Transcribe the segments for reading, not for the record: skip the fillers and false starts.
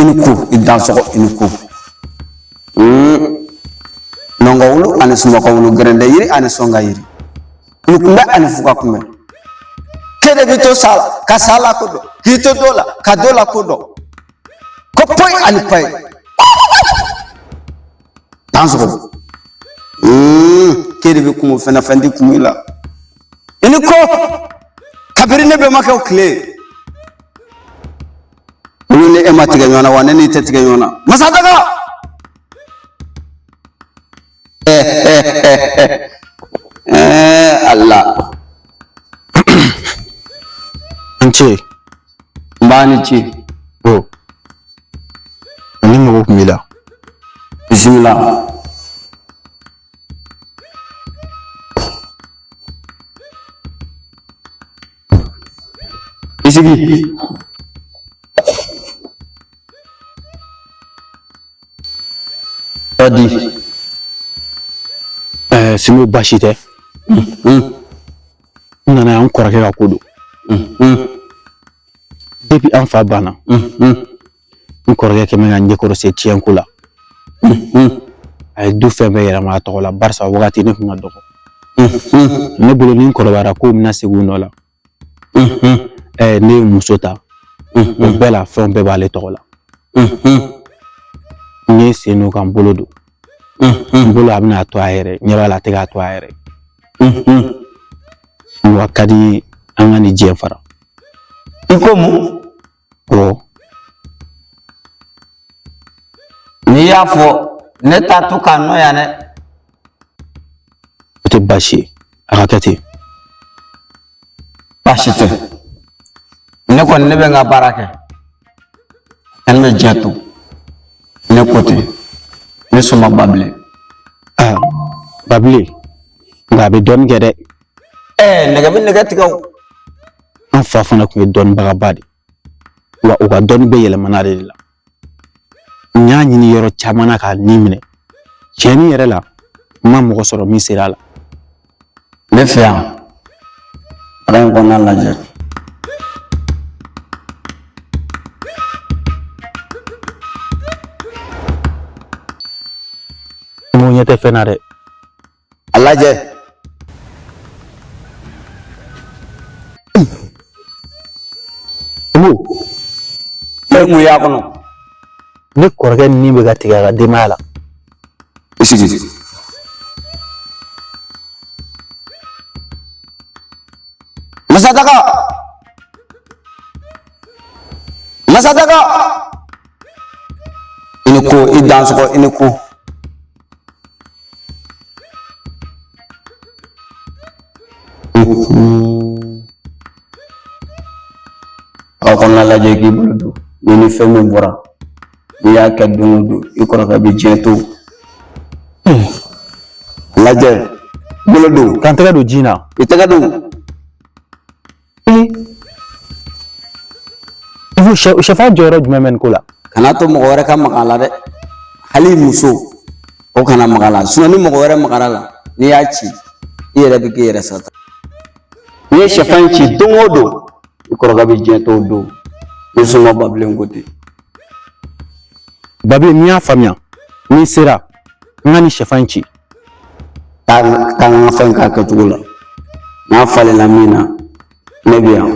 I ni ko, i dansɔgɔ, i ni ko. Nɔngɔ wulu ani sumakɔ wulu, gɛrɛndɛ yiri ani sɔnga yiri, kulukunbɛ ani fuga kunbɛ. K'e de bɛ to sa la ka sa la ko dɔn, k'i to dɔ la ka dɔ la ko dɔn, ko poyi ani payi. Dansɔgɔ. K'e de bɛ kungo fɛn na, fɛn tɛ kun i la. I ni ko, kabiri ne bɛnbakɛw tile. Olu ni e ma tigɛ ɲɔgɔn na wa ne n'i tɛ tigɛ ɲɔgɔn na. Masadaga! Allah. N ce. N b'a ni ce. O. Ne mago tun b'i la. Bisimila. I sigi. Di. Ɛɛ Simo, baasi tɛ. N nana yan, n kɔrɔkɛ ka ko don. Depuis an fa banna, n kɔrɔkɛ kɛ bɛ ka n ɲɛkɔrɔ se tiɲɛko la. A ye du fɛn bɛɛ yɛlɛma a tɔgɔ la, barisa wagati ne tun ka dɔgɔ. Ne bolo ni n kɔrɔbayara kow bɛna segin u nɔ la. Ɛɛ ne ye muso ta. O bɛɛ la fɛn bɛɛ b'ale tɔgɔ la. N ye sen don ka n bolo don. N bolo a bɛna a to a yɛrɛ ɲɛ b'a la, a tɛ k'a to a yɛrɛ. Wa ka di an ka nin diɲɛ fara. I ko mun? Awɔ. N'i y'a fɔ, ne t'a to k'a nɔ yan dɛ. O tɛ baasi ye, a ka kɛ ten. Baasi tɛ. Ne kɔni, ne bɛ n ka baara kɛ. Ne bɛ diɲɛ to. Ne ko ten. Ne soma Babilen. Aa Babilen, nka a bɛ dɔɔnin kɛ dɛ. Ɛɛ nɛgɛ bɛ nɛgɛ tigɛ o. An fa fana tun ye dɔnnibagaba de ye, wa u ka dɔnni bɛ yɛlɛmana ale de la. N y'a ɲini yɔrɔ caman na k'a ni minɛ, tiɲɛni yɛrɛ la, n ma mɔgɔ sɔrɔ min sera a la. Ne fɛ yan, baara in kɔnɔna lajɛ. N ko ɲɛ tɛ fɛn na dɛ. A lajɛ. Mo. E mun y'a kɔnɔ? Ne kɔrɔkɛ ni bɛ ka tigɛ a ka denbaya la. I sigi. Masadaga! Masadaga! I ni ko, i dansɔgɔ, i ni ko. A kɔnɔna lajɛ k'i bolo don ni ni fɛn min bɔra, n'i y'a kɛ don o don, i kɔrɔkɛ bɛ diɲɛ to. Lajɛ, bolo don. K'an tɛgɛ don ji na. I tɛgɛ don. Sɛfan jɔyɔrɔ jumɛn bɛ nin ko la? Kana to mɔgɔ wɛrɛ ka maga a la dɛ, hali muso o kana maga a la, sinon ni mɔgɔ wɛrɛ magara la, n'i y'a ci, i yɛrɛ bɛ k'i yɛrɛ sata. N'i ye sɛfan in ci don o don, i kɔrɔkɛ bɛ diɲɛ to o don. Ni soma Babilen ko ten. Babilen, n'i y'a faamuya, n'i sera n ka nin sɛfan in ci. Taa taa n ka fɛn k'a kɛcogo la, n'a falenna min na, ne bɛ yan.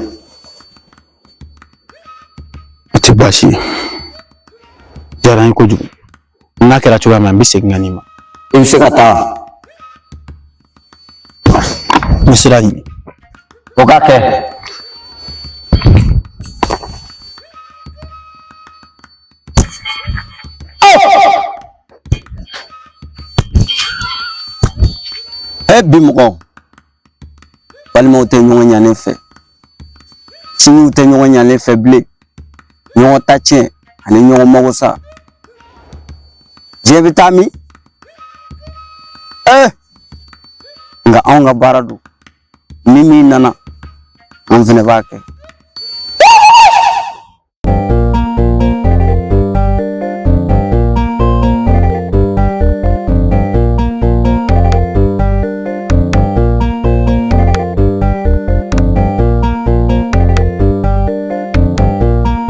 O tɛ baasi ye, diyara n ye kojugu. N'a kɛra cogoya min na, n bɛ segin ka n'i ma. I bɛ se ka taa. N bɛ sira ɲini. O ka kɛ. E bi mɔgɔ, balimaw tɛ ɲɔgɔn ɲanen fɛ, sinjiw tɛ ɲɔgɔn ɲanen fɛ bilen, ɲɔgɔn ta tiɲɛ ani ɲɔgɔn mago sa. Diɲɛ bɛ taa min? Ee, nka anw ka baara don, ni min nana, an fɛnɛ b'a kɛ.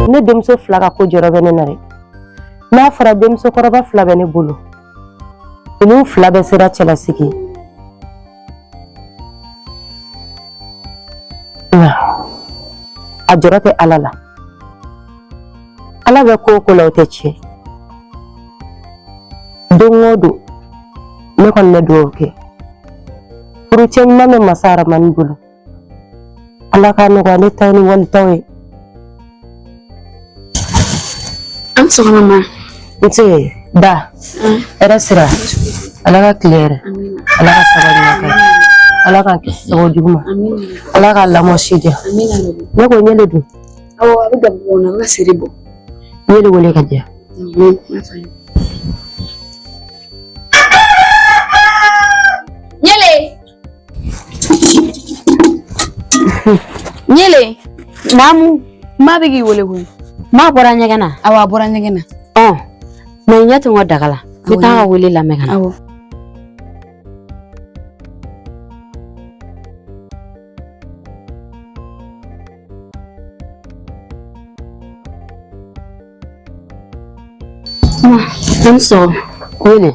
Ne denmuso fila ka ko jɔrɔ bɛ ne na dɛ. N'a fɔra denmusokɔrɔba fila bɛ ne bolo, olu fila bɛɛ sera cɛlasigi. Nka a jɔrɔ tɛ Ala la. Ala bɛ ko o ko la, o tɛ tiɲɛ. Don o don ne kɔni bɛ dugawu kɛ, furucɛ ɲuman bɛ masa Aramani bolo, Ala k'a nɔgɔya ne ta ni walitaw ye. An sɔgɔma ma. Nse da, hɛrɛ sira, Ala ka tile hɛrɛ, Ala ka sabali kɛ, Ala k'an kisi sababu jugu ma, Ala ka lamɔ si diya. Ne ko ɲɛle dun? Awɔ, a bɛ gabugu kɔnɔ, a bɛ ka seri bɔ. Ɲɛle wele ka diya. Ɲɛle! Ɲɛle! Naamu. Ma bɛ k'i wele koyi. Ma bɔra ɲɛgɛn na? Awɔ, a bɔra ɲɛgɛn na. Ɔ, na i ɲɛ to n ka daga la. N bɛ taa ka wele lamɛn ka na. Awɔ. An sɔgɔma. Ɲɛle,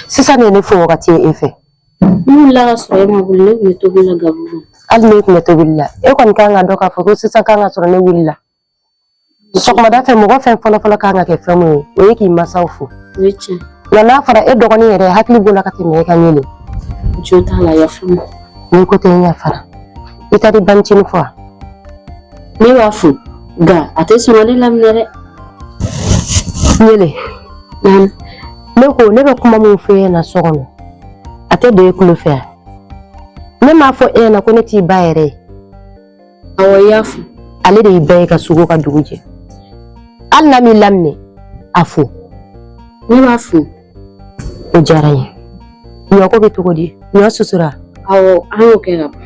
sisan de ye ne fo wagati ye e fɛ. N wulila ka sɔrɔ e ma wuli, ne tun bɛ tobili la gabugu. Hali ne tun bɛ tobili la, e kɔni kan ka dɔn k'a fɔ ko sisan kan ka sɔrɔ ne wulila. Sɔgɔmada fɛ, mɔgɔ fɛn fɔlɔfɔlɔ kan ka kɛ fɛn mun ye, o ye k'i masaw fo. O ye tiɲɛ. Nka n'a fɔra e dɔgɔnin yɛrɛ hakili b'o la ka tɛmɛ e kan, ɲɛle. Jo t'a la, yafa n ma. N'i ko tɛ, n yafara. I taara i banicinin fo wa? Ne b'a fo, nka a tɛ sɔn ka ne laminɛ dɛ. Ɲɛle, ne ko ne bɛ kuma min fɔ e ɲɛna so kɔnɔ, a tɛ don e tulo fɛ yan. Ne m'a fɔ e ɲɛna ko ne t'i ba yɛrɛ ye? Awɔ, i y'a fɔ. Ale de y'i ba ye ka sugo ka dugu jɛ. Hali n'a m'i laminɛ, a fo. Ne b'a fo. O diyara n ye. Ɲɔ ko bɛ cogo di? Ɲɔ susura? Awɔ, an y'o kɛ ka ban.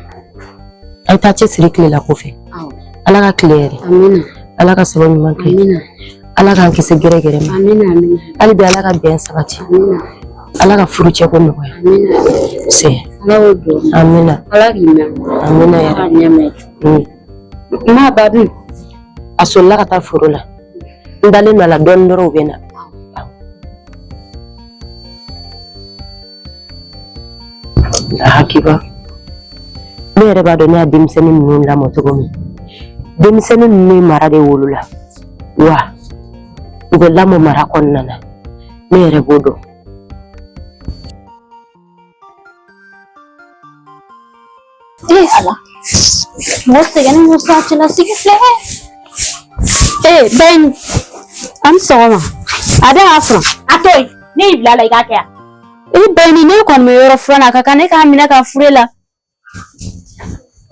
A ye taa cɛsiri tile la ko fɛ. Awɔ. Ala ka tile hɛrɛ. Amina. Ala ka sababu ɲuman kɛ. Amina. Ala k'an kisi gɛrɛgɛrɛ ma. Amina, amina. Hali bi Ala ka bɛn sabati. Amina. Ala ka furucɛ ko nɔgɔya. Amina. Se. Ala y'o don. Amina. Ala k'i mɛn. Amina Ala ka yɛrɛ. ɲɛ mɛn. Ma ba dun? A solila ka taa foro la. N dalen don a la dɔɔnin dɔrɔn, u bɛ na. Hakiba. Ne yɛrɛ b'a dɔn ne y'a denmisɛnnin ninnu lamɔ cogo min. Denmisɛnnin ninnu ye mara de wolola. Wa u bɛ lamɔ mara kɔnɔna na. Ne yɛrɛ b'o dɔn. Ee Ala, mɔgɔ sɛgɛnnen don sa, cɛlasigi filɛ. Ee Bayini, an ni sɔgɔma. A da y'a furan. A to yen, ne y'i bila a la, i k'a kɛ yan. E Bayini, ne kɔni bɛ yɔrɔ furan na, a ka kan ne k'a minɛ ka fure la.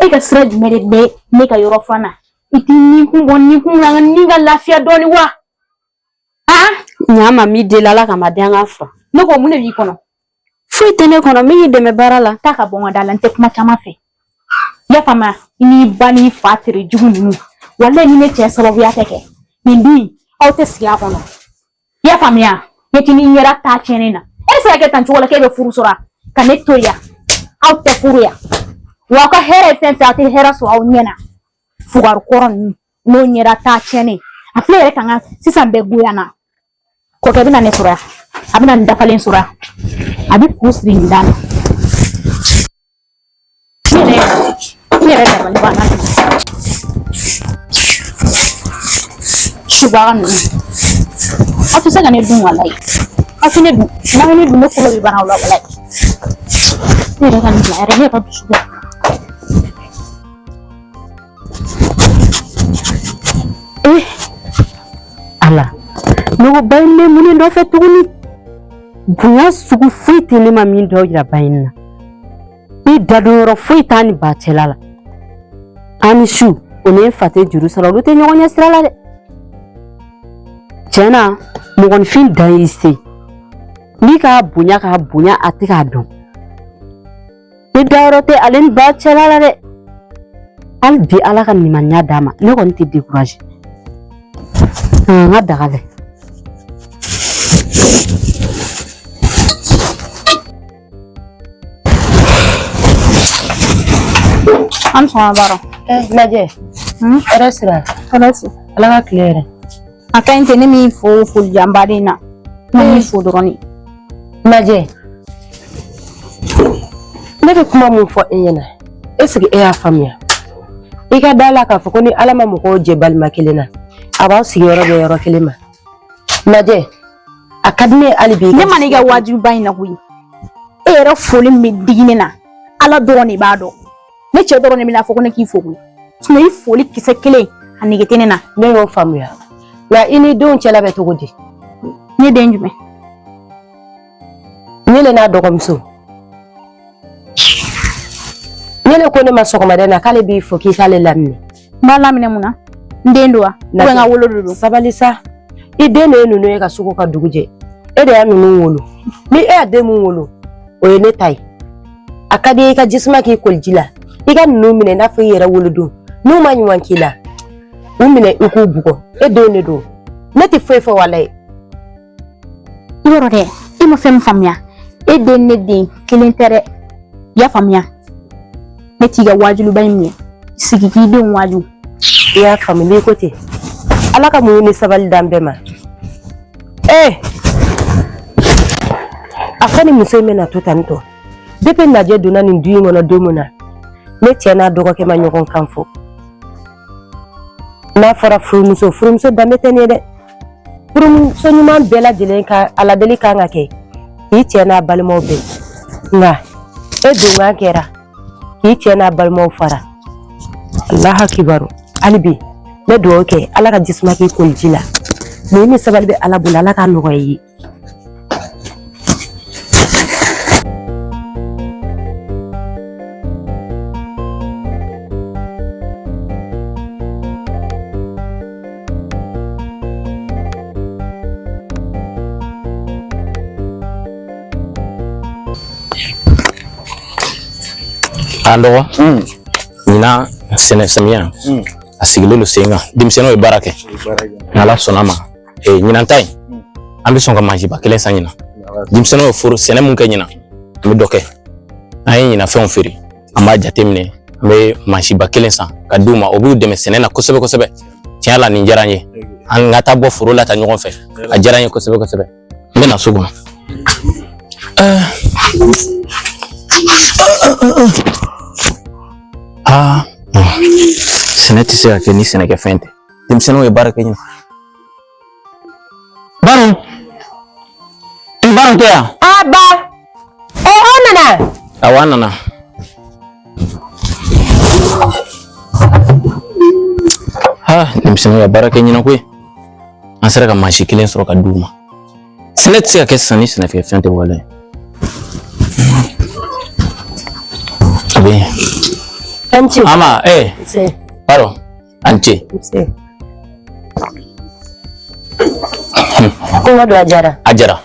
E ka sira jumɛn de bɛ ne ka yɔrɔ furan na? I t'i ni kun bɔ ni kun na, ni ka lafiya dɔɔni wa? Ɲa ma min deli Ala kama, den ka furan. Ne ko mun de b'i kɔnɔ? Foyi tɛ ne kɔnɔ, min y'i dɛmɛ baara la. Taa ka bɔ n ka da la, n tɛ kuma caman fɛ. I y'a faamuya, i n'i ba n'i fa tere jugu ninnu. Walayi ni ne cɛ sababuya tɛ kɛ, nin dun in, aw tɛ sigi a kɔnɔ. I y'a faamuya, ne t'i ni ɲɛda taa tiɲɛni na. E bɛ se ka kɛ tan cogo la k'e bɛ furu sɔrɔ ka ne to yan? Aw tɛ furu yan. Wa aw ka hɛrɛ ye fɛn fɛn, aw tɛ hɛrɛ sɔrɔ aw ɲɛ na. Fugari kɔrɔ ninnu n'o ɲɛda taa tiɲɛni. A filɛ yɛrɛ ka n ka sisan bɛɛ goya n na. Kɔkɛ bɛna ne sɔrɔ yan. A bɛna nin dafalen sɔrɔ yan. A bɛ fu siri nin da la. Ne yɛrɛ dabali banna. Subaga ninnu. Aw tɛ se ka ne dun walayi. Aw tɛ ne dun. N'aw ye ne dun, ne kolo bɛ ban aw la walayi. Ne yɛrɛ ka nin bila yɛrɛ, ne yɛrɛ dusu bɛ. Eh, Ala, ne ko Bayini bɛ mun de nɔfɛ tuguni? Bonya sugu foyi tɛ ne ma min dɔ yira Bayini na. Ni dadon yɔrɔ foyi t'a ni ba cɛla la. An ni su, o ni n fa tɛ juru sɔrɔ, olu tɛ ɲɔgɔn ɲɛ sira la dɛ. Tiɲɛ na, mɔgɔninfin dan y'i se. N'i k'a bonya k'a bonya, a tɛ k'a dɔn. Ni dayɔrɔ tɛ ale ni ba cɛla la dɛ. Hali bi Ala ka limaniya d'a ma, ne kɔni tɛ découragé. N ka daga lɛ. An sɔn baara. Lajɛ. Hɛrɛ sira. Hɛrɛ sira. Ala ka tile hɛrɛ. A ka ɲi ten, ne m'i fo folijanbaden na, ne m'i fo dɔrɔn de. Najɛ, ne bɛ kuma mun fɔ e ɲɛna, est-ce que e y'a faamuya? I ka da la k'a fɔ ko ni Ala ma mɔgɔw jɛ balima kelen na, a b'aw sigiyɔrɔ bɛn yɔrɔ kelen ma. Najɛ, a ka di ne ye hali bi. Ne ma n'i ka wajuba in na koyi. E yɛrɛ foli min bɛ digi ne na, Ala dɔrɔn de b'a dɔn. Ne cɛ dɔrɔn de bɛna fɔ ko ne k'i fo koyi, sinon i foli kisɛ kelen a nege tɛ ne na. Ne y'o faamuya, nka i ni denw cɛla bɛ cogo di? Ne den jumɛn? Ɲele n'a dɔgɔmuso. Ɲele ko ne ma sɔgɔmada in na k'ale b'i fo k'i k'ale laminɛ. N b'a laminɛ mun na? N den don wa? Ou bien n ka wolo de don? Sabali sa, i den de ye ninnu ye ka sugu ka dugu jɛ. E de y'a ninnu wolo. Ni e y'a den mun wolo, o ye ne ta ye. A ka di i ka jisuma k'i koliji la, i ka ninnu minɛ i n'a fɔ i yɛrɛ wolodon. N'u ma ɲuman k'i la, u minɛ i k'u bugɔ. E denw de don, ne tɛ foyi fɔ walayi. I yɔrɔ dɛ, e ma fɛn min faamuya, e den ne den kelen tɛ dɛ, i y'a faamuya? Ne t'i ka wajuliba in minɛ, sigi k'i denw waaju. I y'a faamu, n'i ko ten, Ala ka muɲu ni sabali d'an bɛɛ ma. Ee, a fɔ ni muso in bɛna to tan tɔ. Depuis Najɛ donna nin du in kɔnɔ don min na, ne cɛ n'a dɔgɔkɛ ma ɲɔgɔn kan fɔ. N'a fɔra furumuso, furumuso danbe tɛ nin ye dɛ. Furumuso ɲuman bɛɛ lajɛlen ka aladeli kan ka kɛ k'i cɛ n'a balimaw bɛn, nka e donkan kɛra k'i cɛ n'a balimaw fara. Alaha kibaru, hali bi ne dugawu kɛ Ala ka jisuma k'i koliji la. Muɲu ni sabali bɛ Ala bolo, Ala k'a nɔgɔya i ye. An dɔgɔ, ɲinan sɛnɛ samiya a sigilen don sen kan, denmisɛnninw ye baara kɛ. N'Ala sɔnna ma, ɲinan ta in an bɛ sɔn ka mansinba kelen san ɲinan. Denmisɛnninw ye foro sɛnɛ mun kɛ ɲinan, an bɛ dɔ kɛ. An ye ɲinan fɛnw feere, an b'a jateminɛ, an bɛ mansinba kelen san ka d'u ma, o b'u dɛmɛ sɛnɛ na kosɛbɛ kosɛbɛ. Tiɲɛ la, nin diyara n ye. An ka taa bɔ foro la ta ɲɔgɔn fɛ, a diyara n ye kosɛbɛ kosɛbɛ. N bɛ na so kɔnɔ. Aa, sɛnɛ tɛ se ka kɛ ni sɛnɛkɛfɛn tɛ. Denmisɛnninw ye baara kɛ ɲinan. Baro, n baro tɛ yan. A ba, ɔ aw nana? Awɔ, an nana. Ha, denmisɛnninw ye baara kɛ ɲinan koyi. An sera ka mansin kelen sɔrɔ ka d'u ma. Sɛnɛ tɛ se ka kɛ sisan ni sɛnɛkɛfɛn tɛ wale. A bɛ ɲɛ. An ce. Ama, eh. Baro, an ce. Kuma don a diyara. A diyara.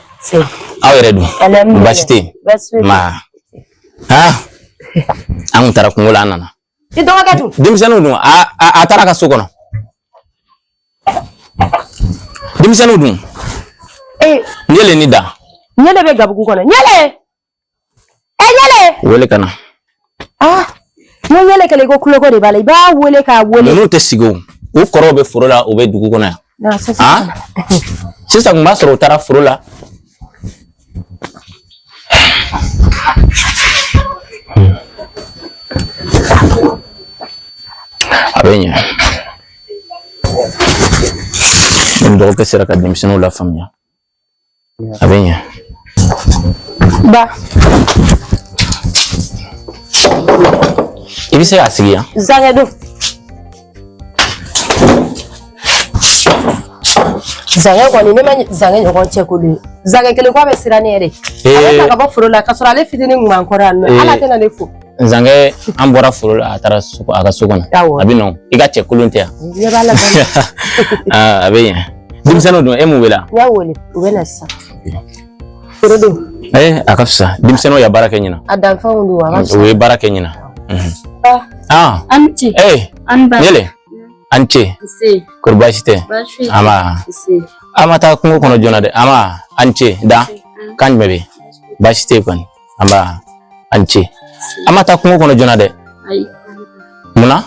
Aw yɛrɛ dun? Baasi tɛ yen. Ma. Ha, an kun taara kungo la, an nana. I dɔgɔkɛ dun? Denmisɛnninw dun? A taara ka so kɔnɔ. Denmisɛnninw dun? Ee. Ɲele ni da. Ɲele bɛ gabugu kɔnɔ. Ɲele! E Ɲele! Wele ka na. Ah, n ko Ɲele kɛlɛ, i ko kuloko de b'a la, i b'a wele k'a wele. Ninnu tɛ sigi o. U kɔrɔw bɛ foro la, u bɛ dugu kɔnɔ yan. Ah, sisan kun b'a sɔrɔ u taara foro la. A bɛ ɲɛ. Ni dɔgɔkɛ sera ka denmisɛnninw lafaamuya, a bɛ ɲɛ. Ba. I bɛ se k'a sigi yan. Zankɛ don. Zankɛ kɔni, ne ma zankɛ ɲɔgɔn cɛ ko ye. Zankɛ kelen ko a bɛ siran ne yɛrɛ. A bɛ ta ka bɔ foro la k'a sɔrɔ ale fitinin kun b'an kɔrɔ yan nɔ. Ala tɛna ne fo. Zankɛ, an bɔra foro la, a taara a ka so kɔnɔ. A bɛ nɔ, i ka cɛ kolon tɛ yan. Ɲɛ b'a la. A bɛ ɲɛ. Denmisɛnninw dun, e m'u wele? N y'a wele, u bɛ na sisan. Foro don. Ee, a ka fisa. Denmisɛnninw ye baara kɛ ɲinan. A danfɛnw don, a ka fisa. U ye baara kɛ ɲinan. Ah. An ce. Ee. An ba. Ɲele. An ce. Nse. Kori baasi tɛ? Baasi foyi tɛ. An Nse. An ma taa kungo kɔnɔ joona dɛ. An ba, an ce. Da. Kan jumɛn bɛ yen? Baasi tɛ yen kɔni. An ba, an ce. An ma taa kungo kɔnɔ joona dɛ. Ayi. Munna?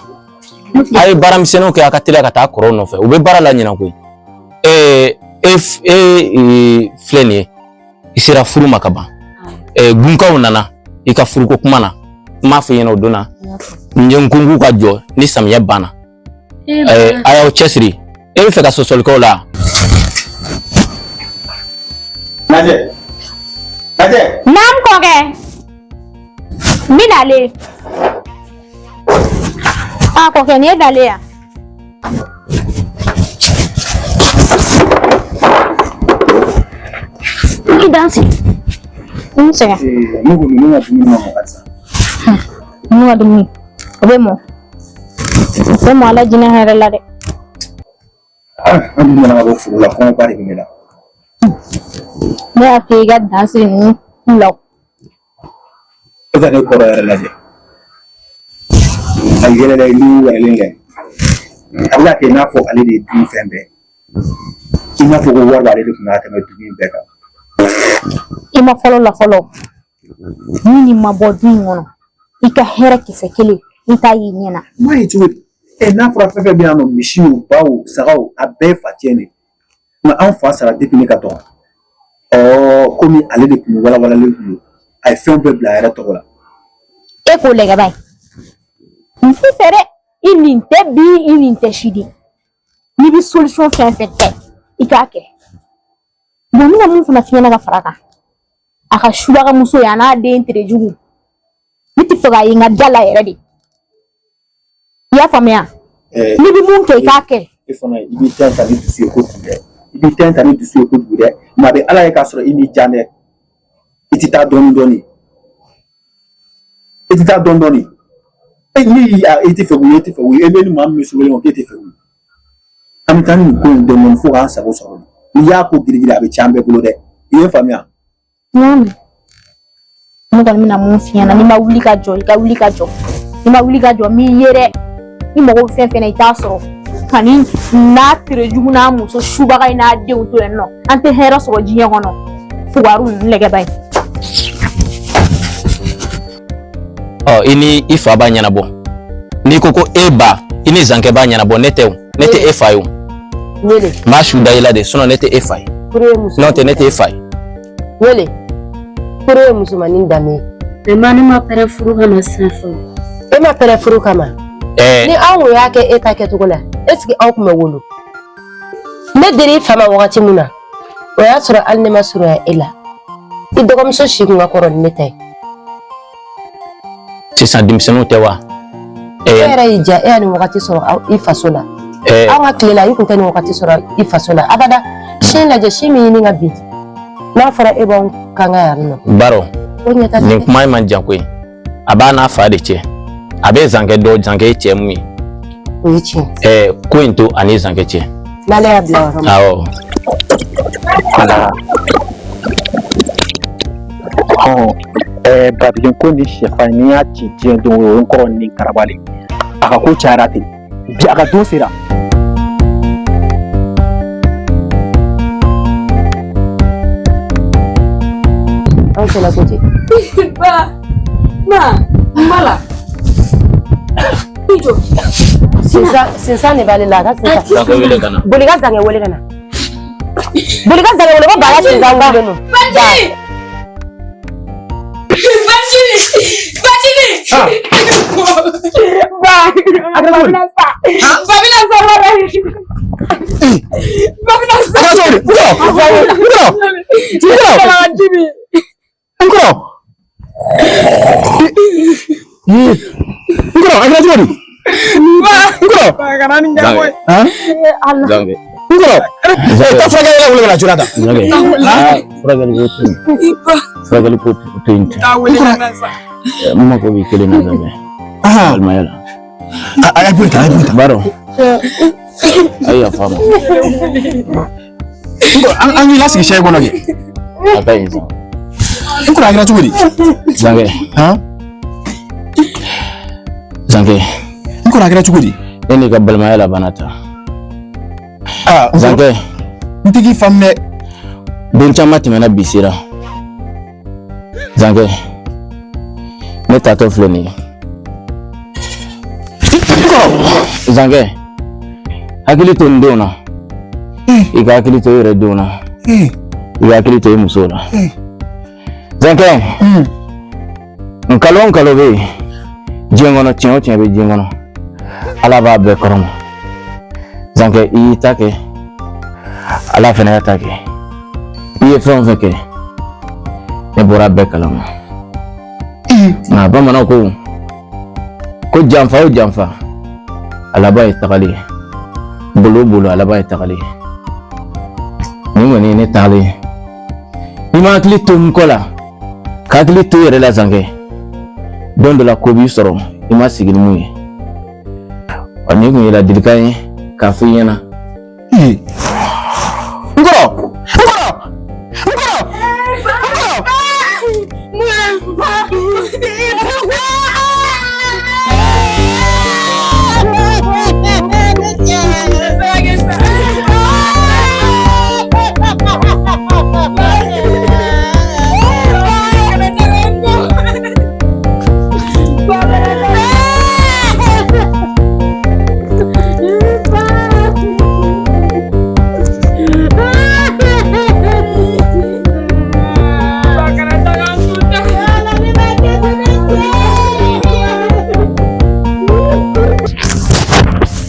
A ye baara misɛnninw kɛ, a ka teliya ka taa kɔrɔw nɔfɛ. U bɛ baara la ɲinan koyi. E e filɛ nin ye, i sera furu ma ka ban. Gunkaw nana i ka furuko kuma na, n m'a fɔ i ɲɛna o don na, n ye n ko k'u ka jɔ ni samiyɛ banna. A y'aw cɛsiri. E bɛ fɛ ka sɔsɔli kɛ o la? Najɛ, Najɛ. Naam kɔkɛ, n bɛ nalen. A kɔkɛ, nin ye dalen yan. I danse. N sɛgɛn. Ne ko ninnu ka dumuni ma mɔ halisa. Ninnu ka dumuni, o bɛ mɔ. O bɛ mɔ Ala jinɛ hɛrɛ la dɛ. An dun nana ka bɔ foro la, kɔngɔba de bɛ ne la. Ne y'a f'i ye i ka dan siri ninnu ku la. E ka ne kɔrɔ yɛrɛ lajɛ. A yɛlɛla i ni wɛrɛlen kɛ. A bɛ ka kɛ i n'a fɔ ale de ye du fɛn bɛɛ. I n'a fɔ ko wari b'ale de kun ka tɛmɛ dugu in bɛɛ kan. I ma fɔlɔ la fɔlɔ. Ni nin ma bɔ du in kɔnɔ, i ka hɛrɛ kisɛ kelen i t'a y'i ɲɛ na. N m'a ye cogo di? Ɛ n'a fɔra fɛn fɛn bɛ yan nɔ, misiw, baw, sagaw, a bɛɛ ye facɛn de ye. Nka an fa sara depuis ne ka dɔgɔ. Ɔ komi ale de tun bɛ walawalalen kun don, a ye fɛn bɛɛ bila a yɛrɛ tɔgɔ la. E k'o lajɛ ba ye. N t'i fɛ dɛ. I nin tɛ bi, i nin tɛ sini. N'i bɛ solution fɛn fɛn kɛ, i k'a kɛ. Bon, n bɛna mun fana f'i ɲɛna ka fara a kan. A ka subaga muso ye, a n'a den terejugu. Ne tɛ fɛ k'a ye n ka da la yɛrɛ de. I y'a faamuya? N'i bɛ mun kɛ, i k'a kɛ. E fana, i b'i ta ta ni dusu ye kojugu dɛ. I b'i ta ta ni dusu ye kojugu dɛ. Maa bɛ Ala ye k'a sɔrɔ i m'i jan dɛ. I tɛ taa dɔɔnin dɔɔnin. I tɛ taa dɔɔnin dɔɔnin. E ni i tɛ fɛ k'u ye, e tɛ fɛ k'u ye, e bɛ ni maa min bɛ so kelen kɔnɔ k'e tɛ fɛ k'u ye. An bɛ taa ni nin ko in dɔɔnin dɔɔnin fo k'an sago sɔrɔ. N'i y'a ko girigiri, a bɛ tiɲɛ an bɛɛ bolo dɛ. I ye n faamuya? N y'a mɛn. Ne kɔni bɛna mun f'i ɲɛna, n'i ma wuli ka jɔ, i ka wuli ka jɔ. N'i ma wuli ka jɔ, n b'i ye dɛ. I mago bɛ fɛn fɛn na, i t'a sɔrɔ. Ka ni n'a terejugu n'a muso subaga in n'a denw to yen nɔ, an tɛ hɛrɛ sɔrɔ diɲɛ kɔnɔ. Fugariw ninnu lɛgɛba ye. Ɔ, i ni i fa b'a ɲɛnabɔ. N'i ko ko e ba, i ni zankɛ b'a ɲɛnabɔ, ne tɛ o. Ne tɛ e fa ye o. Wele. N b'a su da i la de, sinon ne tɛ e fa ye. Furu ye muso. N'o tɛ, ne tɛ e fa ye. Wele. Furu ye musomanin danbe ye. Mais ma, ne ma pɛrɛn furu kama sisan fɔlɔ. E ma pɛrɛn furu kama. Ni anw kun y'a kɛ e ta kɛcogo la, est ce que aw kun bɛ wolo? Ne dir'i fa ma wagati min na, o y'a sɔrɔ hali ne ma surunya e la. I dɔgɔmuso si kun ka kɔrɔ ni ne ta ye. Sisan denmisɛnninw tɛ wa? E yɛrɛ y'i diya, e y'a nin wagati sɔrɔ i faso la. Anw ka tile la, i kun tɛ nin wagati sɔrɔ i faso la abada. Sin lajɛ, sin min ɲini ka bin. N'a fɔra e b'anw kan ka yan nɔ. Baro, nin kuma in man jan koyi. A b'a n'a fa de cɛ. A bɛ zankɛ dɔn, zankɛ ye cɛ mun ye. O ye tiɲɛ. Ko in to a ni zankɛ cɛ. N'ale y'a bila yɔrɔ min. Awɔ. Babilen ko ni sɛfan, n'i y'a ci diɲɛ don o ye, n kɔrɔ ni karabali a ka ko cayara ten, bi a ka don sera. Anw fana ko ten. Ba, ma, n b'a la. I jɔ. Sinsan, sinsan de b'ale la, a ka sinsan. Zankɛ wele ka na. Boli ka zankɛ wele ka na. Boli ka zankɛ wele ko ba ka sinsan wulilen don. Baji! Baji! Baji! Ba! Ba bɛna sa. Ba bɛna sa walahi. Ba bɛna sa. N kɔrɔ, n kɔrɔ, n kɔrɔ, n kɔrɔ, a kɛra cogo di? N kɔrɔ. Ba, kana nin kɛ koyi. Zankɛ. N kɔrɔ, taa furakɛli wele ka na joona tan. Zankɛ. Furakɛli ko to yen. Furakɛli ko to yen. Taa wele ka na sa. N mako b'i kelen na, Zankɛ. Balimaya la. A ye boli tan, a ye boli tan. Baro. A ye yafa n ma. N kɔrɔ, an k'i lasigi sɛ kɔnɔ kɛ. A ka ɲi sa. N kɔrɔ, a kɛra cogo di? Zankɛ. Zankɛ. N kɔrɔ, a kɛra cogo di? Ne n'i ka balimaya labanna tan. Aa, Zankɛ. N tɛ k'i faamu dɛ. Don caman tɛmɛna, bi sera. Zankɛ, ne taatɔ filɛ nin ye. Zankɛ, hakili to n denw na. I ka hakili to i yɛrɛ denw na, i ka hakili to i musow la. Zankɛ, nkalon o nkalon bɛ yen diɲɛ kɔnɔ, tiɲɛ o tiɲɛ bɛ diɲɛ kɔnɔ, Ala b'a bɛɛ kɔrɔma. Zankɛ, i y'i ta kɛ, Ala fana y'a ta kɛ. I ye fɛn o fɛn kɛ, ne bɔra a bɛɛ kalama. Nka bamananw ko ko janfa o janfa, a laban ye tagali ye. Bolo o bolo, a laban ye tagali ye. Nin kɔni ye ne tagalen ye. N'i ma hakili to n kɔ la, ka hakili to i yɛrɛ la, Zankɛ, don dɔ la ko b'i sɔrɔ i ma sigi ni mun ye. Ɔ, nin kun ye ladilikan ye k'a fɔ i ɲɛna. N kɔrɔ, n kɔrɔ, n kɔrɔ, n kɔrɔ.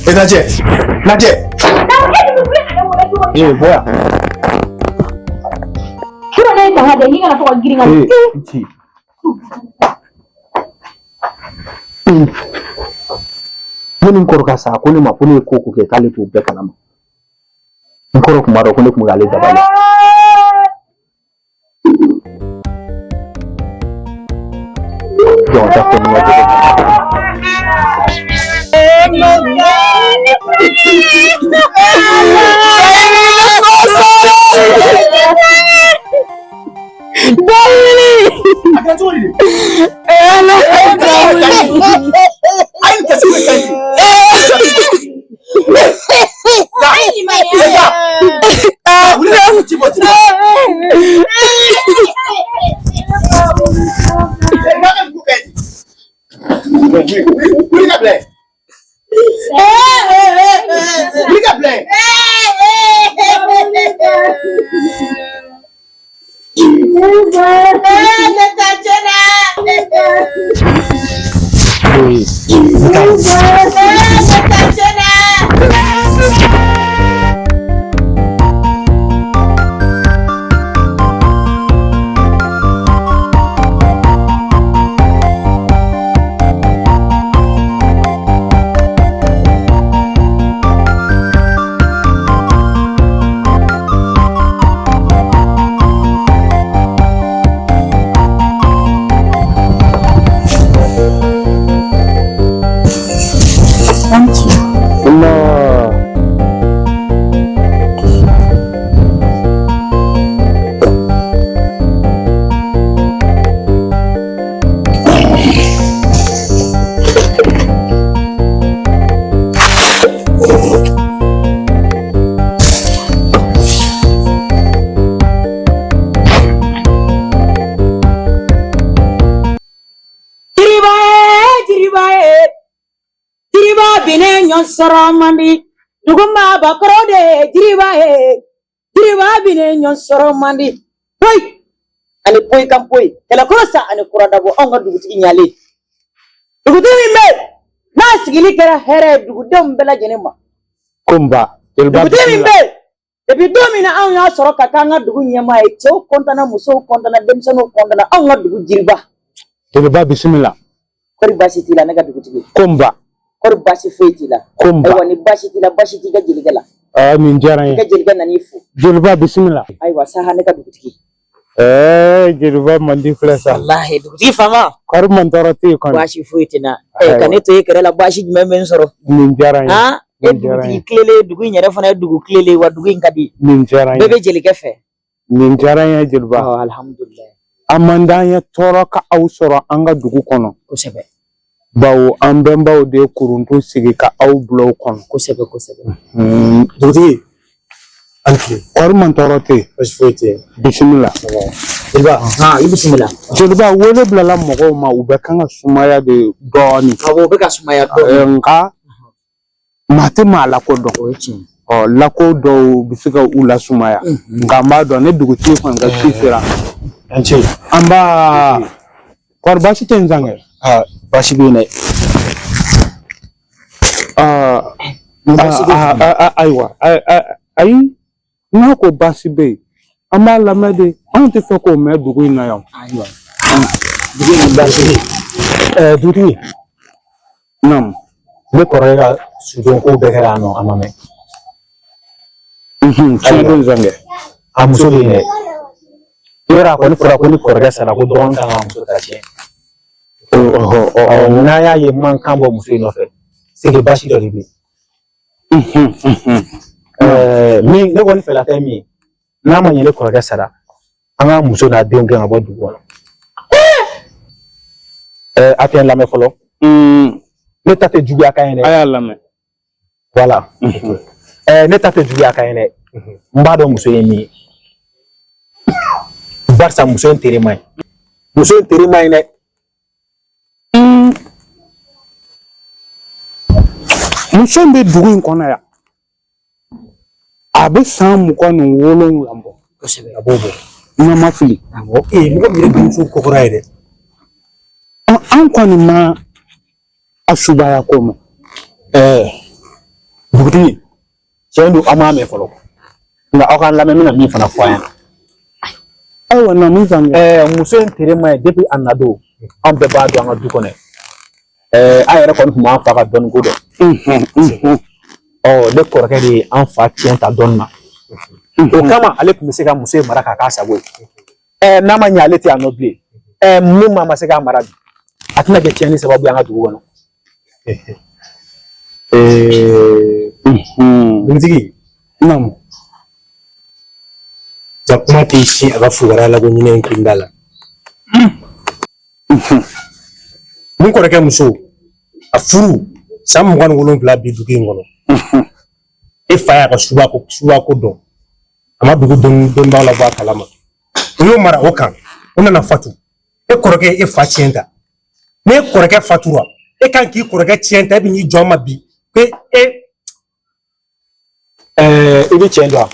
E lajɛ, lajɛ. Ee, bɔ yan. Kura ne ye tanga de, n'i kana to ka girin ka. Ee, ci. Ne ni n kɔrɔ ka sa, ko ne ma ko ne ye ko o ko kɛ k'ale t'o bɛɛ kalama. N kɔrɔ tun b'a dɔn ko ne tun bɛ k'ale dabali. Jɔn ta fɛn ma dɔgɔ. A kɛra cogo di de? Ayi, tɛ se ka ɲi. Wuli ka ci bɔ ci bɔ. Wuli ka bila yen. Wuli ka bila yen. Allah. Jiriba ye, jiriba ye, jiriba binnen ɲɔ sɔrɔ man di. Dugu maabakɔrɔ de ye jiriba ye, jiriba binnen ɲɔ sɔrɔ man di. Poyi ani poyi kan poyi, kɛlɛkɔrɔ sa ani kura dabɔ, anw ka dugutigi ɲalen. Dugutigi min bɛ yen n'a sigili kɛra hɛrɛ ye dugudenw bɛɛ lajɛlen ma. Ko n ba, jeliba. Dugutigi min bɛ yen, depuis don min na anw y'a sɔrɔ ka k'an ka dugu ɲɛmaa ye, cɛw kɔntanna, musow kɔntanna, denmisɛnninw kɔntanna, anw ka dugu jiriba. Jeliba bisimila. Kɔri baasi t'i la, ne ka dugutigi? Ko n ba. Kɔri baasi foyi t'i la? Ko n ba. Ayiwa, ni baasi t'i la, baasi t'i ka jelikɛ la. Aa, nin diyara n I ye. ka jelikɛ nan'i fo. Jeliba bisimila. Ayiwa saha, ne ka dugutigi. Ɛɛ, jeliba mandi filɛ sa. Walahi, dugutigi faama. Kɔri mantɔɔrɔ tɛ yen kɔni? Baasi foyi tɛ n na. Ɛ, ka ne to e kɛrɛ la, baasi jumɛn bɛ n sɔrɔ? Nin diyara n ye. Han, e Nin diyara n dugutigi ye. tilelen, dugu in yɛrɛ fana ye dugu tilelen, wa dugu in ka di. Nin diyara n Bɛɛ ye. bɛ jelikɛ fɛ. Nin diyara n ye jeliba. Ɔ, alihamudulilayi. A man d'an ye tɔɔrɔ ka aw sɔrɔ an ka dugu kɔnɔ. Kosɛbɛ. Bawo an bɛnbaw de ye kuruntu sigi ka aw bila o kɔnɔ. Kosɛbɛ, kosɛbɛ. Dugutigi, an tile. Kɔri mantɔɔrɔ tɛ yen? Baasi foyi tɛ yen. Bisimila. Jeliba, han, i bisimila. Jeliba, wele bilala mɔgɔw ma, u bɛ kan ka sumaya de dɔɔnin. Awɔ, u bɛ ka sumaya dɔɔnin. Nka maa tɛ maa lakodɔn. O ye tiɲɛ ye. Ɔ lako dɔw bɛ se ka u lasumaya nka an b'a dɔn ni dugutigi kɔni ka ci sera An ce. An b'a kɔri baasi tɛ n sankɛ. Aa baasi bɛ yen dɛ. Aa ayiwa ayi n'a ko baasi bɛ yen an b'a lamɛn de anw tɛ fɛ k'o mɛn dugu in na yan. Ayiwa dugu in baasi bɛ yen. Ɛɛ dugutigi. Naamu. Ne kɔrɔkɛ ka sudon ko bɛɛ kɛra yan nɔ a ma mɛn. Tiɲɛ don Zankɛ. A muso bɛ yen dɛ. Yɔrɔ a kɔni fɔra ko ni kɔrɔkɛ sara ko dɔgɔnin kan ka muso ta tiɲɛ. Ɔ n'a y'a ye mankan bɔ muso in nɔfɛ c'est que baasi dɔ de bɛ yen. Min ne kɔni fɛla tɛ min ye n'a ma ɲɛ ne kɔrɔkɛ sara an ka muso n'a denw gɛn ka bɔ dugu kɔnɔ. A tɛ n lamɛn fɔlɔ. Ne ta tɛ juguya kan ye dɛ. A y'a lamɛn. Voilà. Ne ta tɛ juguya kan ye dɛ. N b'a dɔn muso ye min ye. Barisa muso in tere man ɲi. Muso in tere man ɲi dɛ. Muso in bɛ dugu in kɔnɔ yan. A bɛ san 27 bɔ. Kosɛbɛ. A b'o bɔ. N'an ma fili. Awɔ. Ee mɔgɔ min yɛrɛ denmuso kɔkɔra ye dɛ. An kɔni ma a subaya ko ma. Ɛɛ dugutigi tiɲɛ don an m'a mɛn fɔlɔ nka aw k'an lamɛn n bɛna min fana fɔ a ɲɛna. Ayiwa na min faamuya. Ɛɛ muso in tere man ɲi depuis a na don an bɛɛ b'a dɔn an ka du kɔnɔ. Ɛɛ an yɛrɛ kɔni tun b'an fa ka dɔnni ko dɔn. Ɔ ne kɔrɔkɛ de ye an fa tiɲɛ ta dɔnni na. O kama ale tun bɛ se ka muso in mara k'a k'a sago ye. Ɛɛ n'a ma ɲɛ ale tɛ yan nɔ bilen. Ɛɛ min maa ma se k'a mara bi a tɛna kɛ tiɲɛni sababu ye an ka dugu kɔnɔ. Dugutigi. Naamu. Ja kuma tɛ sin a ka fugariya la ko ɲinɛ in kun da la. N kɔrɔkɛ muso a furu san 27 bi dugu in kɔnɔ. E fa y'a ka subako dɔn. A ma dugu dɔnnibaaw labɔ a kalama. U y'o mara o kan. O nana fatu. E kɔrɔkɛ ye e fa tiɲɛ ta. N'e kɔrɔkɛ fatura, e kan k'i kɔrɔkɛ tiɲɛ ta, e bɛ n'i jɔ an ma bi ko e. Ɛɛ i bɛ tiɲɛ dɔn wa?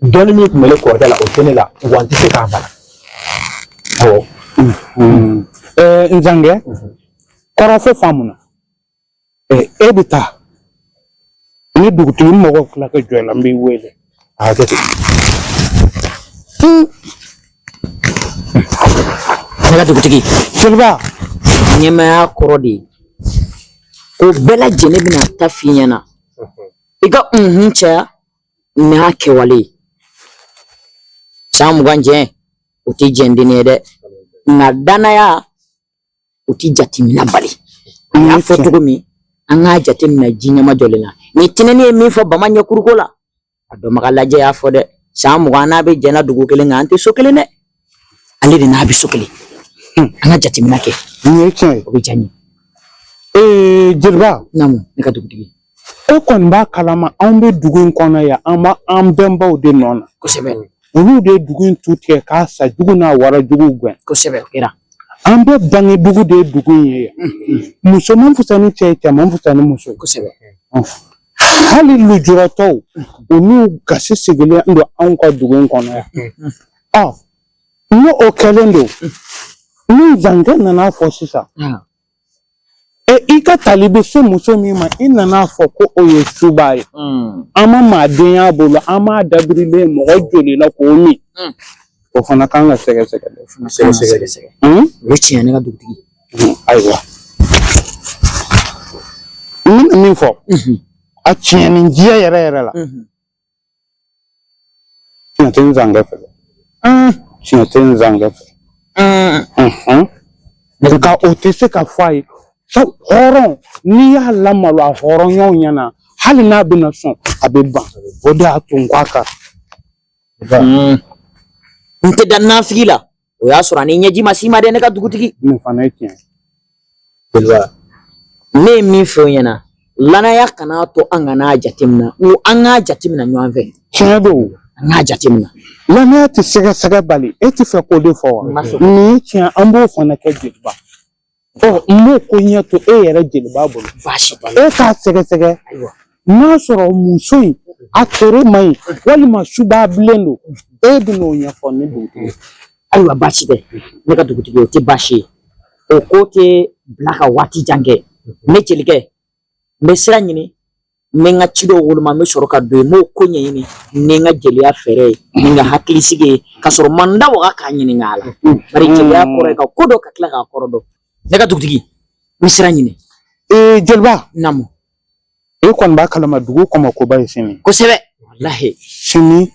Dɔnni min tun bɛ ne kɔrɔkɛ la o tɛ ne la wa n tɛ se k'a bala. Awɔ. Ɛɛ n Zankɛ, kɔrɔfɔ faamuna. E bɛ taa ni dugutigi mɔgɔw tila ka jɔ i la n b'i wele. A hakɛ to. Ne ka dugutigi. Jeliba. Ɲɛmaaya kɔrɔ de ye ko bɛɛ lajɛlen bɛna ta f'i ɲɛna i ka unhun caya n'a kɛwale ye san 20 jɛn o tɛ jɛn denni ye dɛ nka danaya o ti jateminɛ bali a y'a fɔ cogo min an k'a jateminɛ ji ɲɛmajɔlen na ni tinɛni ye min fɔ bama ɲɛkuruko la a dɔnbaga lajɛ y'a fɔ dɛ san 20 n'a bɛ jɛnna dugu kelen kan an tɛ so kelen dɛ ale de n'a bɛ so kelen an ka jateminɛ kɛ nin ye tiɲɛ ye o bɛ diya n ye. Ee jeliba. Naamu ne ka dugutigi. E kɔni b'a kalama anw bɛ dugu in kɔnɔ yan an b'an bɛnbaw de nɔ na. Kosɛbɛ. Olu de ye dugu in tu tigɛ k'a sa jugu n'a wara jugu gɛn. Kosɛbɛ o kɛra. An bɛɛ bange dugu de ye dugu in ye yan. Muso man fisa ni cɛ ye cɛ man fisa ni muso ye. Kosɛbɛ. Hali lujuratɔw olu gasi sigilen don anw ka dugu in kɔnɔ yan. Ɔ n'o o kɛlen don ni Zankɛ nana fɔ sisan. E i ka tali bɛ se muso min ma i nana fɔ ko o ye suba ye an ma maa den y'a bolo an m'a dabirilen mɔgɔ joli la k'o min o fana kan ka sɛgɛsɛgɛ dɛ. Sɛgɛsɛgɛ. O ye tiɲɛ ne ka dugutigi. Ayiwa n bɛna min fɔ a tiɲɛni jɛ yɛrɛ yɛrɛ la. Tiɲɛ tɛ n Zankɛ fɛ dɛ. Tiɲɛ tɛ n Zankɛ fɛ. Nka o tɛ se ka fɔ a ye. Hɔrɔn n'i y'a lamalo a hɔrɔnyaw ɲɛna hali n'a bɛna sɔn a bɛ ban o de y'a to n ko a ka. N tɛ da nafigi la o y'a sɔrɔ a ni ɲɛji ma s'i ma dɛ ne ka dugutigi. Nin fana ye tiɲɛ ye. Jeliba. Ne ye min fɔ ɲɛna lanaya kana to an kana jateminɛ n ko an k'a jateminɛ ɲɔgɔn fɛ. Tiɲɛ don. An k'a jateminɛ. Lanaya tɛ sɛgɛsɛgɛ bali e tɛ fɛ k'o de fɔ wa? Nin ye tiɲɛ an b'o fana kɛ jeliba. Ɔ n b'o ko ɲɛ to e yɛrɛ jeliba bolo. Baasi tɛ. E k'a sɛgɛsɛgɛ. N'a sɔrɔ muso in A tere man ɲi walima suba bilen don, e bɛn'o ɲɛfɔ ne dugutigi ye. Ayiwa, baasi tɛ ne ka dugutigi, o tɛ baasi ye, o ko tɛ bila ka waati jan kɛ. Ne jelikɛ, n bɛ sira ɲini, n bɛ n ka ci dɔw woloma, n bɛ sɔrɔ ka don yen, n b'o ko ɲɛɲini ni n ka jeliya fɛɛrɛ ye, ni n ka hakilisigi ye, ka sɔrɔ n ma n da waga k'a ɲininka a la. Bari jeliya kɔrɔ ye ka ko dɔn ka tila k'a kɔrɔ dɔn. Ne ka dugutigi, n bɛ sira ɲini. Ee jeliba. Naamu. E kɔni b'a kalama dugu kɔmɔkoba ye sini. Kosɛbɛ, walahi. Sini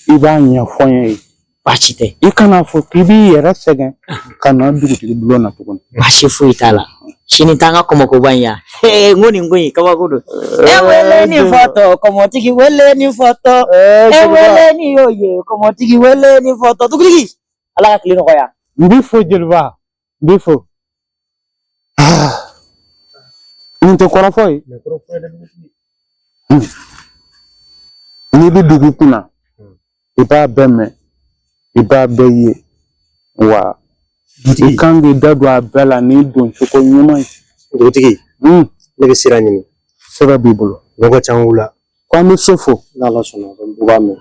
i b'a ɲɛfɔ n ye. Baasi tɛ. I kana fɔ k'i b'i yɛrɛ sɛgɛn ka na dugutigi bulon na tuguni. Baasi foyi t'a la. Sini t'an ka kɔmɔkoba in ya. Ee, n ko nin ko in kabako don. E wele ni fɔtɔ, kɔmɔtigi wele ni fɔtɔ. E wele ni y'o ye, kɔmɔtigi wele ni fɔtɔ. Dugutigi, Ala ka tile nɔgɔya. N b'i fo jeliba, n b'i fo. Nin tɛ kɔrɔfɔ ye. N'i bɛ dugu kunna, i b'a bɛɛ mɛn, i b'a bɛɛ ye, wa i kan k'i da don a bɛɛ la n'i don cogo ɲuman ye. Dugutigi, ne bɛ sira ɲini. Sira b'i bolo. Mɔgɔ ca la. Ko an bɛ so fo. N'Ala sɔnna, u b'a mɛn.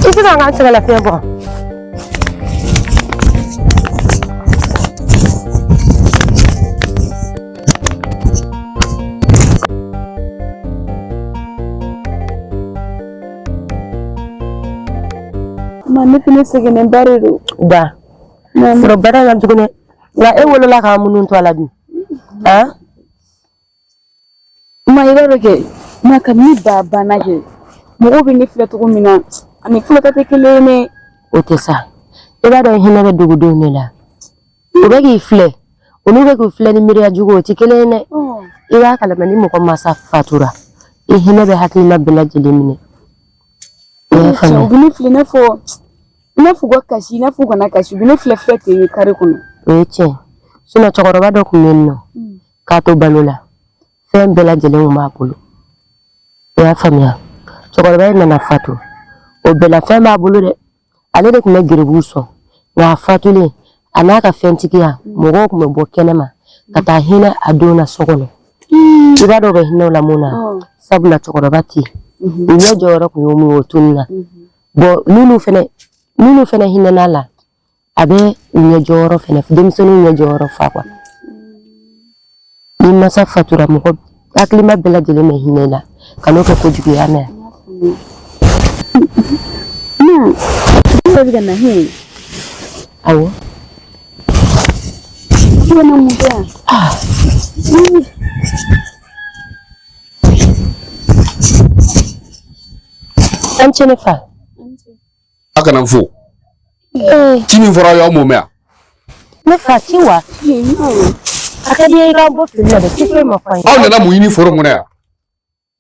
I tɛ ka n ka sɛgɛn lafiɲɛ bɔ. Ma, ne fɛnɛ sɛgɛnnenba de don. Da. Foro baara ka jugu dɛ. Nka e wolola k'an minnu to a la dun. Han? Ma, i b'a dɔn kɛ, ma, kabini ba banna kɛ, mɔgɔw bɛ ne filɛ cogo min na, ani fɔlɔ ta tɛ kelen ye dɛ. O tɛ sa. I b'a dɔn hinɛ bɛ dugudenw de la. U bɛ k'i filɛ, olu bɛ k'i filɛ ni miiriya jugu o tɛ kelen ye dɛ. I b'a kalama ni mɔgɔ masa fatura, i hinɛ bɛ hakilina bɛɛ lajɛlen minɛ. I y'a faamuya? U bɛ ne filɛ i n'a fɔ u ka kasi, i n'a fɔ u kana kasi, u bɛ ne filɛ filɛ ten kare kɔnɔ. O ye tiɲɛ. Sinon cɛkɔrɔba dɔ tun bɛ yen nɔ k'a to balo la, fɛn bɛɛ lajɛlen tun b'a bolo. I y'a faamuya? Cɛkɔrɔba in nana fatu, o bɛɛ la fɛn b'a bolo dɛ. Ale de tun bɛ geribuw sɔn, nka a fatulen, a n'a ka fɛntigiya, mɔgɔw tun bɛ bɔ kɛnɛma ka taa hinɛ a don na so kɔnɔ. I b'a dɔn u bɛ hinɛ o la mun na? Sabula cɛkɔrɔba tɛ yen, u ɲɛ jɔyɔrɔ tun ye mun ye, o tununna. Bon, n'olu fɛnɛ hinɛna la, a bɛ u ɲɛ jɔyɔrɔ fɛnɛ, denmisɛnninw ɲɛ jɔyɔrɔ fa quoi. Ni masa fatura, mɔgɔ hakilima bɛɛ lajɛlen bɛ hinɛ i la, ka n'o kɛ kojugu ye, a mɛn. Ma, ne bɛ ka na hin. Awɔ. I bɛ na mun kɛ yan? An ce ne fa. A kana n fo. Ci min fɔra aw ye, aw m'o mɛn wa? Ne fa, ci wa? A ka di i ye i k'an bɔ fili la dɛ, ci foyi ma fɔ an ye. Aw nana mun ɲini foro kɔnɔ yan?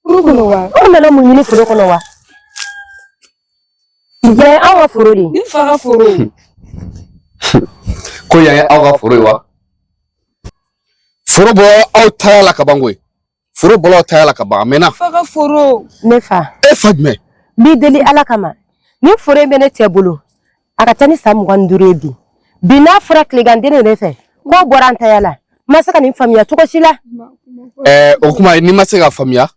Foro kɔnɔ wa? Aw nana mun ɲini foro kɔnɔ wa? Yan ye anw ka foro de ye. Ne fa ka foro. Ko yan ye aw ka foro ye wa? Foro bɔra aw taya la ka ban koyi. Foro bɔra aw taya la ka ban, a mɛnna. Fa ka foro. Ne fa. E fa jumɛn? N b'i deli Ala kama. Nin foro in bɛ ne cɛ bolo. A ka ca ni san 25 ye bi. Bi n'a fɔra tilegan den de fɛ k'o bɔra an taya la. N ma se ka nin faamuya cogo si la. Ɛɛ, o kuma n'i ma se ka faamuya,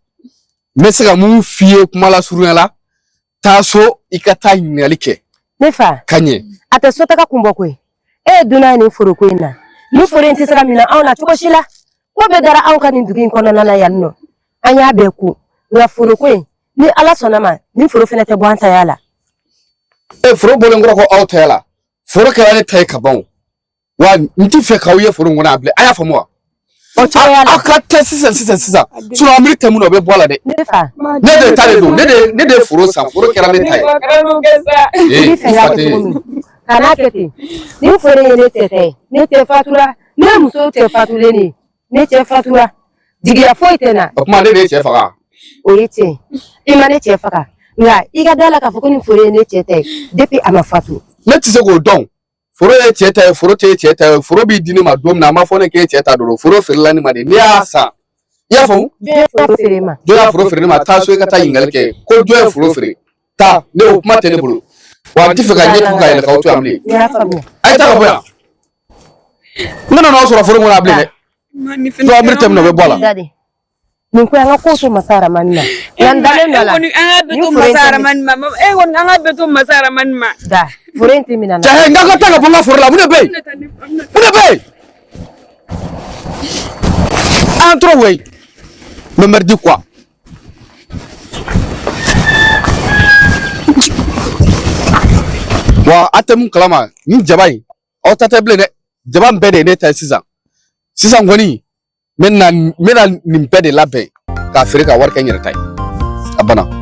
n bɛ se ka mun f'i ye kuma la surunya la, taa so, i ka taa ɲininkali kɛ. Ne fa. Ka ɲɛ. A tɛ sotaga kun bɔ koyi. E ye dunan ye nin foroko in na. Nin foro in tɛ se ka minɛ anw na cogo si la. Ko bɛɛ dara anw ka nin dugu in kɔnɔna na yan nɔ. An y'a bɛɛ ku. Nka foroko in, ni Ala sɔnna ma, nin foro fɛnɛ tɛ bɔ an taya la. E, foro bɔlen kɔrɔ ko aw taya la, foro kɛra ne ta ye ka ban o. Wa n ti fɛ k'aw ye foro in kɔnɔ yan bilen, a y'a faamu wa? O cogoya la. Aw ka taa sisan sisan sisan, sinon an miiri tɛ mun na, o bɛ bɔ a la dɛ. Ne fa. Ne de ta de don, ne de ye foro san, foro kɛra ne ta ye. I b'i fɛ k'a kɛ cogo min, kan'a kɛ ten. Nin foro in ye ne cɛ ta ye. Ne cɛ fatura, ne muso cɛ fatulen de ye. Ne cɛ fatura, jigiya foyi tɛ n na. O tuma ne de ye cɛ faga. O ye tiɲɛ, i ma ne cɛ faga, nka i ka da la k'a fɔ ko nin foro ye ne cɛ ta ye depuis a ma fatu. Ne tɛ se k'o dɔn. Foro ye cɛ ta ye, foro tɛ cɛ ta ye. Foro b'i di ne ma don min na, a ma fɔ ne k'e cɛ ta don. Foro feerela ne ma de, ne y'a san, i y'a faamu? Jɔn ye foro feere i ma? Jɔn y'a foro feere ne ma? Taa so, i ka taa ɲininkali kɛ ko jɔn ye foro feere. Taa, ne o kuma tɛ ne bolo wa. N tɛ fɛ ka ɲɛ tugun ka yɛlɛ k'aw to yan bilen. N y'a faamuya. A ye taa ka bɔ yan, n kana n'aw sɔrɔ foro kɔnɔ yan bilen dɛ. To miiri tɛ min na, o bɛ bɔ a la. Dade. Nin ko an ka ko to masa Aramani ma. Nka n dalen dɔ la. E kɔni an ka bɛɛ to masa Aramani ma. E kɔni an ka bɛɛ to masa Aramani ma. Da, foro in tɛ minɛ na. Cɛ, n ka taa ka bɔ n ka foro la, mun de bɛ yen? Mun de bɛ yen? An tora wɛyi. Mais merde quoi. Wa a tɛ mun kalama, nin jaba in, aw ta tɛ bilen dɛ. Jaba in bɛɛ de ye ne ta ye sisan. Sisan kɔni, n bɛna nin bɛɛ de labɛn k'a feere ka wari kɛ n yɛrɛ ta ye. A banna.